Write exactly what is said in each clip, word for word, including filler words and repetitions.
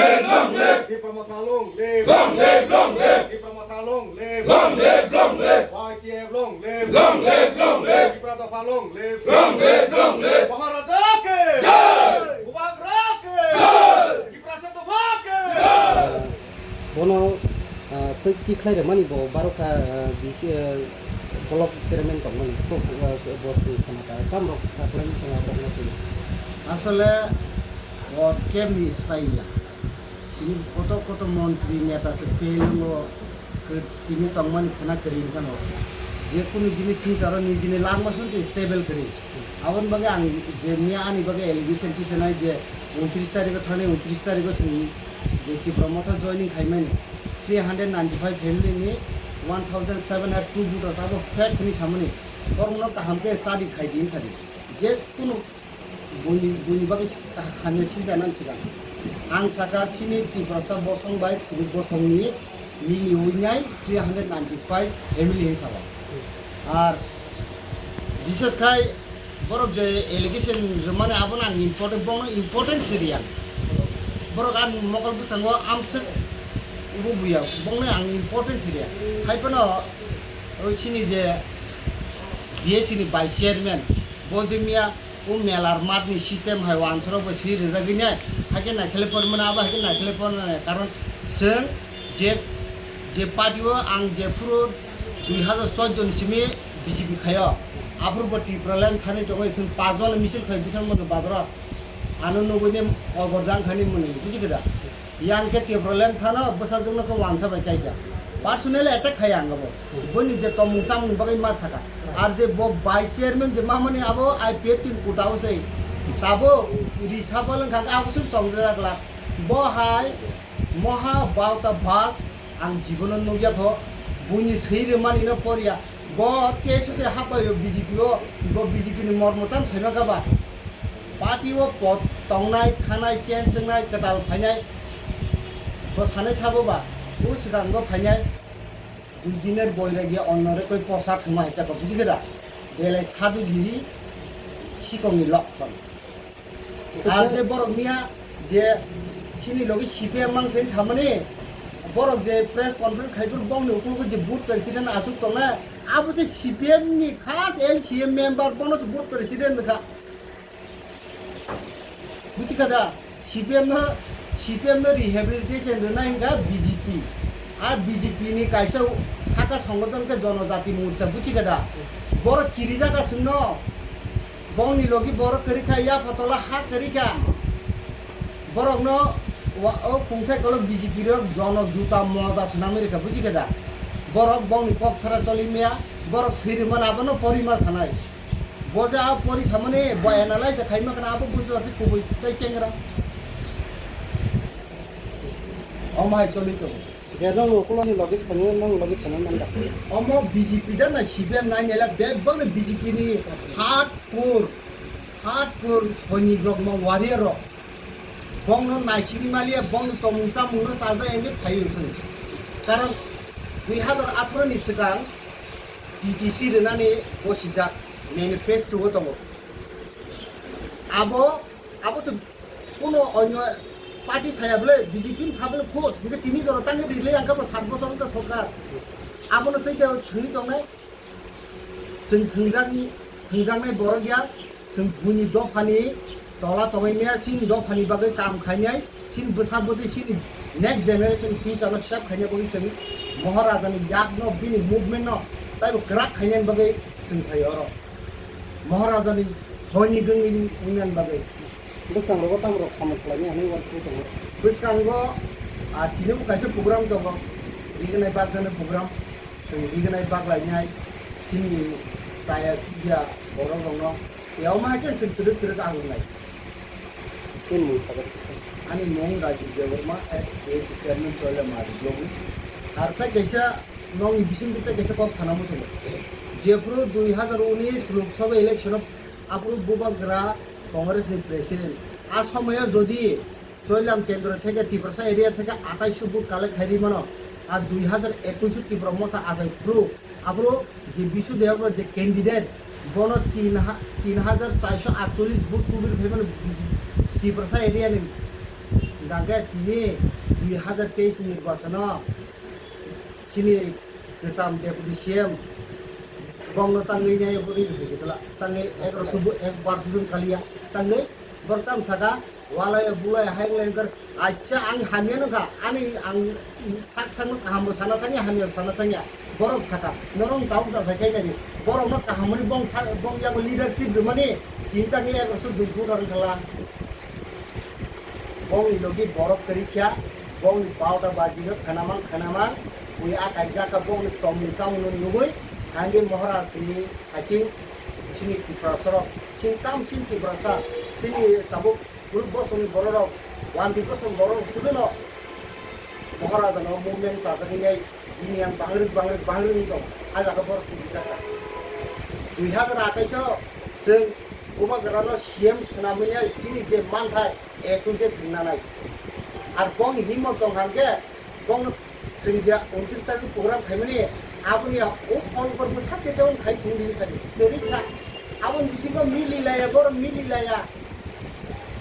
Long live! Tipra Motha long live! Long live, long live! Tipra Motha long live! Long live, long live! Y T F long live! Long live, long live! Tipra Dopha long live! Long live, long live! Maharaja ke! Jai! Bubagra ke! Jai! Tiprasa Dopha ke! Jai! Bono, ah, twi tikhlai rwmani bo barokha, ah, B C, ah, block chairman tongmani, bo, ah, bo swng khna ta, tamrok sakhlai swng aborokno twi. Asole o kemni style ya. Tini koto koto montri neta se fail wngo, khe tini tongmani khna kwrwi wngkha no. Je kunu jinis sini charo nijini langma song se stable kwrwi. Aboni bagwi ang je miya ani bagwi allegation tisanai je untris tarikho thangnai untris tarikho chwng je Tipra Motha joining khaimani three hundred ninety five family ni one thousand seven hundred two voters abo fake hwnwi samani borokno kaham khe study khai di hinsa di. Je kunu buini, buini bagwi hamya sinjanani swkang ang sakha chini Tiprasa bosong bai Thuruk bosongni miliwi nai three hundred ninety five family hinwi sabo. Ar bishes khai borok je allegation rwmani abono ang important, bono important siriya. Borok ang mokol bwskango amswk bo buya, bono ang important siriya. Hai phano o chini je B S C ni vice chairman, bo je miya o melar matni system hai wansaro bo swi rwjagwi nai, hai khe naikhle pormani abo hai khe naikhle pormani karon chwng je, je party o ang jephuru dui hazar chordo ni simi B J P khaio, aphuru bo Tipraland sani tongwi chwng pajol misil khai bisal mondo bazaro ano nugwi ni kobor jang khani mwnwi buji khe da. Yang khe Tipraland sano bwsajwkno khe wansa bai kaijak. Personally attack khai ang abo. Boni je tomung chamung bagwi ma saka. Ar je bo vice chairman je mamani abo I P F T ni kota o sei. Tabo risa bol wngkha khe abo suk tong jak la. Bo hai moha bauta bas ang jibono nukya kho. Buini swi rwmani no porya. Bo T S S se hapai o B J P o. Bo B J P ni mormo tam saima kha ba. Party o pot tongnai, thanai, change wngnai, kwtal phainai, bo sanai sabo ba, o swkango phainai, dui diner boiragi onno re koi posa thwngma hai ta kok, buji khe da? Belai sadu giri, sikongni lokhon. Ar je borok niya, je chini logi C P M mang sen samani, borok je press conference khai phuru bongni ukologo je booth president achuk tongnai, abo se C P M ni khas L C M member, bono se booth president rwkha. Buji kha da? C P M no, C P M no rehabilitation rwnai hwnkha B J P. Ar B J P ni kaisa saka songothon khe Jonojati Morcha, buji kha da? Borok kirijak aswkno. Bongni logi borok kwrwi kha, yapha tola ha kwrwi kha. Borokno wa-, o khungthai kolok B J P rok jono juta moja swnamwi rwkha, buji kha da? Borok bongni kok sara choli maya, borok swi rwmani abono porima sanai. Bo je a pori samani bo analyze khaima khna abo bujo ati kubui tei chengra. Omo hai choli tongo. Je nong ukuloni logi thangwi nong logi thangwi mangda. Omo B J P da na C P M nai nela bebak ni B J P ni hardcore, hardcore sainik rok ma warrior rok. Bongno naisingni maliya, bongni tomung chamungno chajak engkhe phaiwi rwsani. Karon dui hazar atharo ni swkang T T C rwnani bosijak manifesto o tongo. Abo, abo to kuno onyo party saya bole, B J P ni sa bole vote, hingke tini jora tangwi rile angkha bo sat bosor wngkha sorkar. Abono tei de thwngwi tongnai. Chwng thwngjakni, thwngjaknai borok ya, chwng buini dophani tola tongwi maya, chini dophani bagwi kam khainai, chini bwsa bwtwi, chini next generation future no save khaina bagwi chwng Maharajani yakno, bini movement no taibo kwrak khainani bagwi chwng phaio oro. Maharajani sainik wngwi wngnani bagwi. Bwskango tamo rok samung khlainai hinwi uansugwi tongo. Bwskango, ah, tini bo kaisa program tongo, rignai bakjani program. Chwng rignai baklainai, chini chaya chukya borok rokno, yao ma khe chwng twrwk twrwk arwnai. Nini mung sabai kisa. Ani mung Raju Debbarma, ex P S C chairman Choila Mari block ni. Ar tai kaisa nokni bisingtwi tai kaisa kok sana muchungo. Jephuru dui hazar unis Lok Sabha election o aphuru bubagra Congress ni president. A somoyo jodi Choilam kendro theke Tiprasa area theke atais vote collect khai ri mano. A dui hazar ekush Tipra Motha achai phuru aphuru je Bisu Debbarma je candidate bono tin ha-, tin hajar charso atchollish vote kubui phai mano Tiprasa area ni Hwnkhe tini dui hazar teis ni nirbachono chini kwcham Deputy C M bongno tangwi nai bwrwi rwkhe sala tangwi ek rosuk bo ek bar sujun kaliya tangwi borok tam saka walai bulai hai wngkha acha ang hamya nungkha ani ang sak sakno kaham bo sana thangya hamya bo sana thangya borok saka norok tabuk jasa khe nai borokno kaham ni bong sak bong yago leadership rwmani tini tangwi ek rosuk dui vote rwkhala. Bongni logi borok kwrwi kha, bongni baroda bajino khanamang khanamang, bui akai jakha bongni tongmung chamungno nugui, hangke Maharajni haising chini Tiprasarok, sing tam sing Tiprasa, sini tabuk kwrwi bosongni bororok, wanti bosong bororok sudono Maharajano movement chajagwi nai, bini yang bangrik bangrik bangrik wng tong, ha jaga borok tubui jakha. Dui hazar atais o chwng Bubagrano C M swnamwi nai, sini je manthai, A to Z chwng nanai. Ar bong himmo tong hang khe, bong chwng je untris tarikh program khaimani, aboni o phone call bwsa te tei khai phung din sadi. Kwrwi kha. Aboni bisingo mili laya, boro mili laya.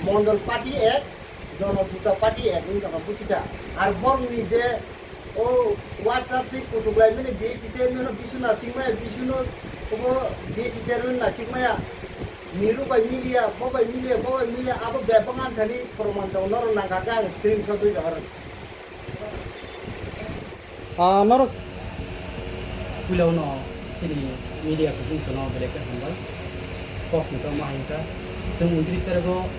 Mondol party ek, Jono Juta party ek wng tongkha buchita. Ar borokni je o WhatsApp tei kutuk lai mani B S C chairman no bisu nasing maya, bisu no obo B S C chairman nasing maya. Miru bai miliya, bo bai miliya, bo bai miliya, abo bebak ang thani proman tong norok nangkha khe ang screenshot wi rohor. Ah, norok puila uno chini media bising sono belai khe hambai. Kok ni tongma hai kha. Chwng untris tarikh o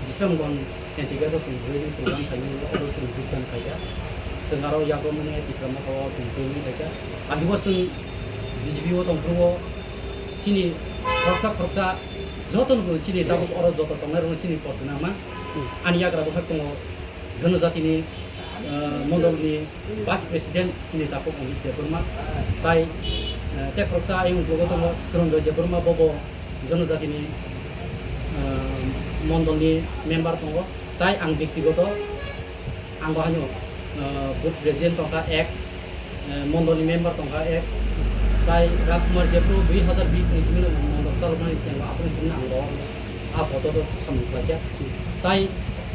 Bisramganj Sentigrado chwng joining program khaimani, oro chwng jogdan khaikha. Chwng aro yago mani Tipra Motha o chwng joining khaikha. Amibo chwng B J P o tongphuru o chini khoroksa khoroksa jotono bo chini tabuk oro joto tongnai rokno chini kok gwnangma. Ani yagra bo hai tongo Jonojatini, eh, mondolni Vice President chini takhuk Amit Debbarma, tai, eh, tei khoroksa ayang uklogo tongo Suranjoy Debbarma, bobo Jonojatini, eh, mondolni member tongo, tai ang bektigoto ang bo haino, eh, booth president tongkha ex, eh, mondolni member tongkha ex, tai Rajkumar Jepro dui hazar bis ni simi mondol chaloknani siyang aboni simi ang bo a photo to samung khlaikha, tai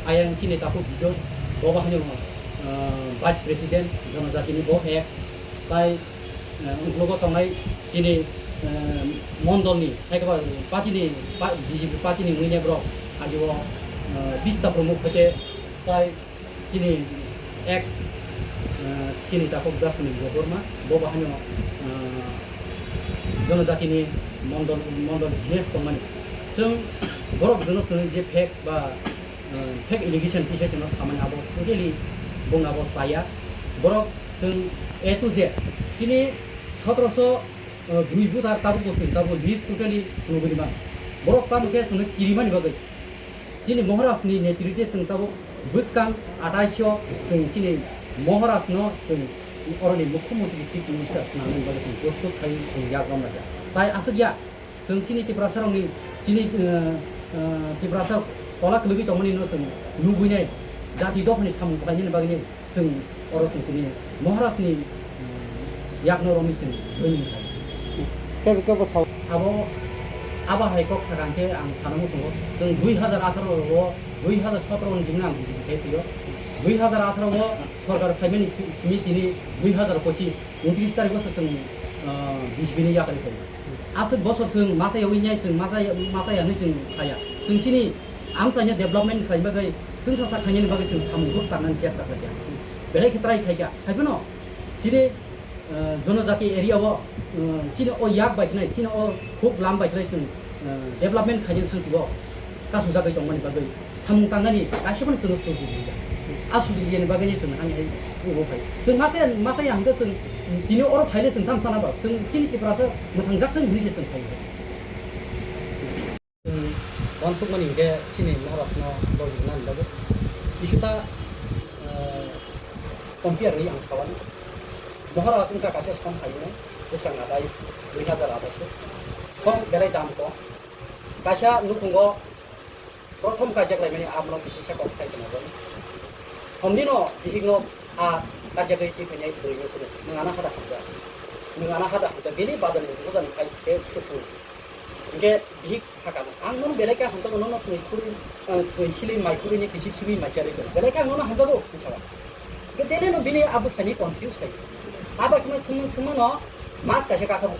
ayang chini takhuk Bijoy, bobo haino, eh, Vice President Jonojatini bo ex, tai, eh, uklogo tongnai chini, eh, mondolni, hai khe ba partyni, pa-, B J P partyni wngwi nai borok, agi o, eh, bista promuk hai khe tai chini ex, eh, chini takhuk Dasmani Debbarma, bobo haino, eh, Jonojatini mondol, mondol G S tongmani. Chwng borok jono chwng je fake ba, eh, fake allegation kisa chwngno samani abo totally bung abo chaya. Borok chwng A to Z chini sotoroso, eh, dui voter tabuk bo chwng tabuk list totally nugwi man. Borok tamo khe chwngno kirimani bagwi chini Maharajni netritwe chwng tabuk bwskang atais o chwng chini Maharajno chwng oroni Mukhyamantri Chief Minister swnamnani bagwi chwng prostut khai chwng yak romlai kha. Tai aswk ya, Chwng chini Tiprasarokni, chini, eh, eh, Tiprasa tola kwlwgwi tongmani no chwng nugwi nai, jati dophani samung khlainani bagwi nai chwng oro chwng tini Maharajni, mm, yakno romwi chwng joining khlai. Kebo, kebo sao. Abo, abo hai kok sakha hwnkhe ang sana muchungo, chwng dui hazar atharo o, dui hazar sotoro ni simi ang B J P khai phio, dui hazar atharo o sorkar phaimani simi tini dui hazar pochis, untris tarikh o se chwng, ah, B J P ni yakarwi phaio. Aswk bosor chwng masa yawi nai chwng masa ya, masa ya hinwi chwng khaya. Chwng chini amchaino development khlai bagwi chwng saksa khainani bagwi chwng samung huk tangnani chesta khlaikha. Belai khe try khaikha. Haiphano chini, ah, jonojati area o, ah, chini o yak bai khnai, chini o huk lam bai khnai chwng, ah, development khainani thangtio kasujagwi tongmani bagwi. Samung tangnani kaisa phano chwngno sujug rwya. A sujug rwyani bagwino chwng ani hai ubo phai. Chwng masa ya, masa ya hwnkhe chwng, mm, tini oro phaile chwng tamo sana ba? Chwng chini Tiprasa mwthangjak chwng hwnwi se chwng phai. Chwng uansukmani hwnkhe chini Maharajno logi rwnani bagwi. Kisuta, eh, compare rwi ang sawani. Maharaj wngkha kaisa som phaimani, bwsang adai dui hazar adai se. Som belai dam kok. Kaisa nukhungo Prothom kaijakhlaimani abono kisisa kok sai khna bo. Hwnwi no bihikno a kaijakgwi twi phainai bwrwino swngo, "Nwng ano hada hamjak. Nwng ano hada hamjak." Bini bazarni bujani phai khe swswng. Hingke bihik saka, "Ang nono belai khe hamjago, nono twi khurwi, eh, twi silwi mai khurwini kisip simi mai charwi tono. Belai khe ang nono hamjago," hinwi saka. Hingke tene no bini abo saini confuse khai. Abo khe ma swngmung swngmung no mas kaisa kakhabu.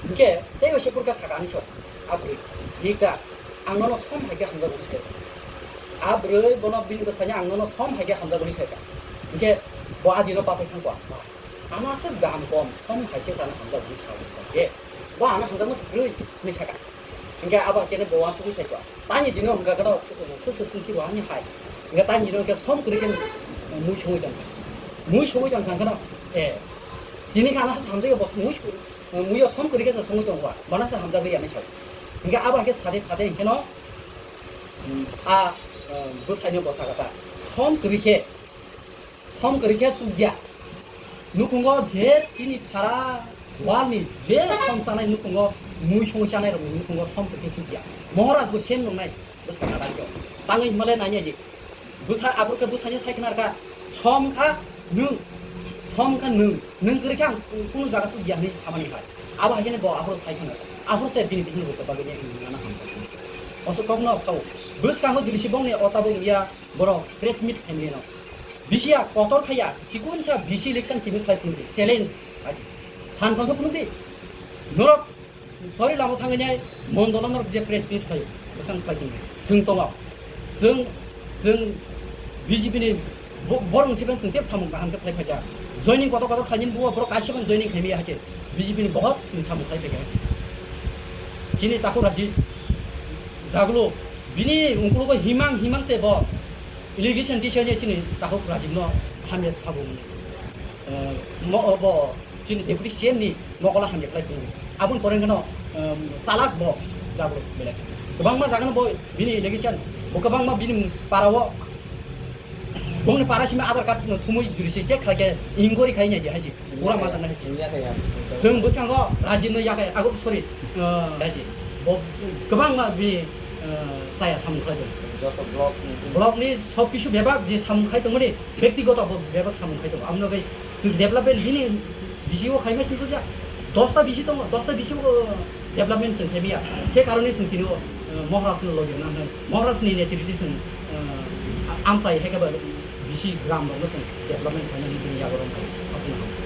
Hingke tei bai se purka saka ani sok. A bwrwi, "Bihik da, ang nono som hai khe hamjago," hinwi sai. A bwrwi bono bini bwsani, "Ang nono som hai khe hamjago," hinwi sai kha. Hingke bo a dino bachai thangkha. Ano aswk dam kom, som hai khe chana hamjak hwnwi sa kha khe, bo ano hamjakma se kwrwi hwnwi sa kha. Hingke abo khe bo uansugwi phai kha. Tani dino hwnkha khe no se, se, se swngki bo ani hai. Hingke tani dino khe som kwrwi khe mui songwi tong kha. Mui songwi tong kha khe no, eh, tini khe ano se hamjakya bo mui, muiyo som kwrwi khe se songwi tong kha. Bono se hamjakya hwnwi sa kha. Hingke abo hai khe sade sade hingke no, mm, a, eh, bwsaino bo sa kha ta. Som kwrwi khe Som kwrwi khe chukya. Nukhungo je chini sara world ni je som chanai nukhungo mui songwi chanai rokni nukhungo som kwrwi khe chukya. Maharaj bo same nungnai bwskang rajyo. Tangwi himale nanya di. Bwsa aphuru khe bwsano sai khna rwkha. Som kha nwng. Som kha nwng. Nwng kwrwi khe ang kunu jaga chukya hinwi samani hai. Abo hai kheno bo aphuru sai khna rwkha. Aphuru se bini bihikno rwkha bagwi ni ang nana hamkha. Oso kokno sao. Bwskango jilisi bongni o tabuk ya borok press meet khaimano. Bisi ya kotor khaiya, chikon sa bisi election simi khlai phunukdi, challenge, asi. Phan phan khe phunukdi. Norok sori lama thangani mondolo norok je press meet khayo, bwsang khlai phunukdi. Chwng tongo. Chwng, chwng B J P ni bo-, borok ni sipan chwng tep samung kaham khe khlai phaijak. Joining kotor kotor khlaini buo borok kaisa joining khaimaya hache. B J P ni bohot chwng samung khlai phaikha. Chini takhuk Raji Jaglo bini ungkulugo himang himang se bo allegation tisani chini takhuk Rajibno hamya sabo mani. Eh, mo, bo chini deputy C M ni mokola hamya khlai tongo. Aboni pore kheno, em, chalak bo Jaglo belai. Kwbangma jagano bo bini allegation, bo kwbangma bini parao Bongni para simi Aadhaar card no thumui juri se check khlai khe inquiry khai nai di hai si. Pura ma tangnai hai si. Chwng ya kaya. Chwng bwskango Rajib no ya kaya. Ago, sorry. Uh, hai si. Bo kwbangma bini, uh, chaya samung khlai di. Joto block ni. Block ni sob kisu bebak je samung khai tongmani, bektigoto bo bebak samung khai tongo. Amno gai chwng development bini bisi o khaima sing ya. Dosta bisi tongo, dosta bisi o development chwng khaimaya. Se karone chwng tini o, uh, Maharaj no logi rwna hwnwi. Maharaj ni netriti chwng, uh, amchai hai khe ba bisi gram rok no chwng development khainani bini yago rok hai aswk no.